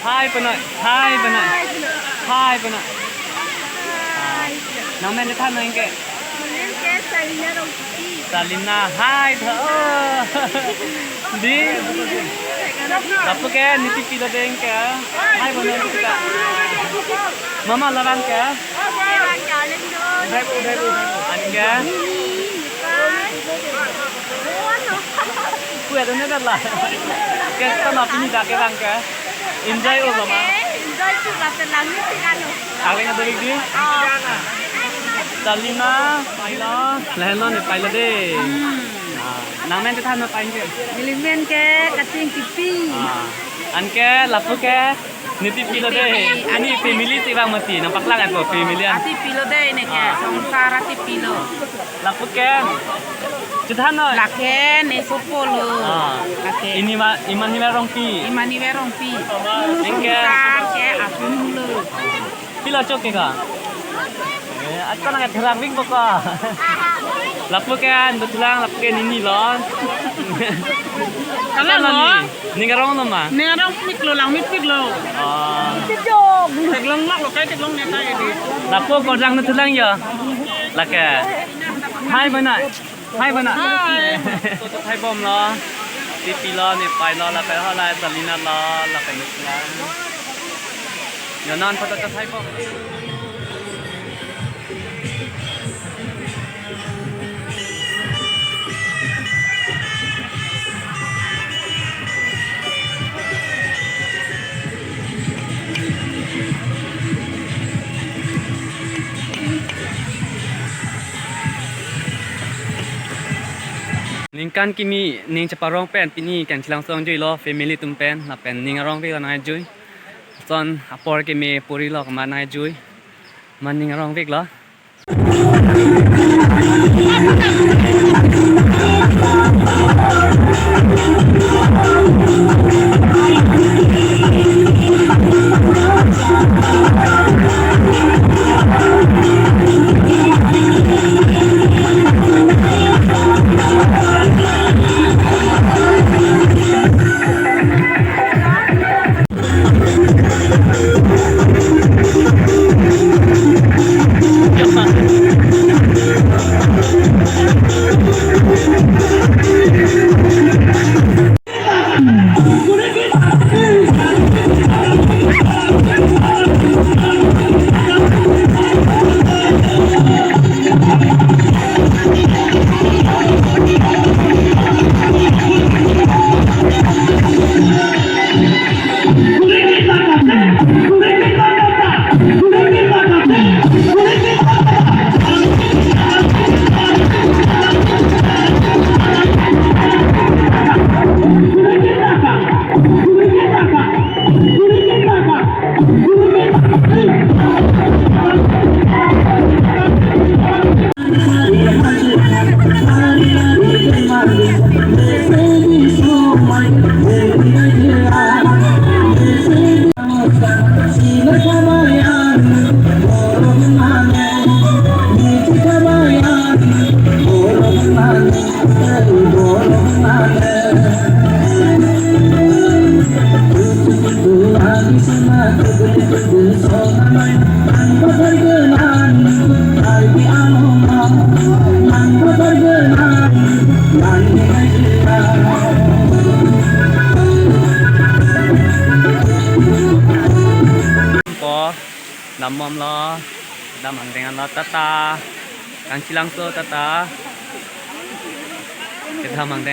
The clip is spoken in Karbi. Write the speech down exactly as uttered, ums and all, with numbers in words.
Hai pano, hai pano, hai pano. Nangmen than nangke. Nangmen ke Salina Rongpi. Salina, hai tho. Di. Lapu ke nipi pilo deng ke. Hai pano kita. Mama larang ke. Anke. Kuya dong ne dala. Ke sama pini dak ke bang ke. Enjoy o lo ma. Enjoy tu la te langni ti kan o. Akleng ado di. Oh. Salina, pailo. Lahenlo ne pailo de. Hmm. Ah, nangmen than nangpai ke. Nelimen ke Kachingkipi. Ah, anke lapu ke nipi pilo de. Nipi. Ani family si bang mati. Nangpaklang apo family an. Ati pilo de ne ke. Ah. Songsar ati pilo. Lapu ke. Chethan noi. Lake ne sopo lo. Ah. Lake. Ini ma, Imani Rongpi. Imani Rongpi. Anke. Songsar ke atum lo. Pilo chok ke ka? Eh, at ko nang therang bing boko. Lapu ke an betulang, lapu ke nini lo. Kalang lo. Ning arong lo ma? Ning arong pik lo, langmepik lo. Oh. Theklong nok lo, kai theklong ne ta edi. Lapu kodang netulang yo. Lake. Hai bana. Hai bana. Hai. Hai bom lo. Nipi pilo, ne pailo, lapen halai Salina lo, lapen netulang. Yo non photo chot hai bom. Ningkan kimi ning cheparong pen pini Kangchilangso nangjuilo family atum pen lapen ning arongvek lo nangjui. Son apor keme puri lo kama nangjui. Man ning arongvek lo. Po, dam bomlo, kedam angdeng anlo, tata. Kangchilangso tata. Kedam angdeng.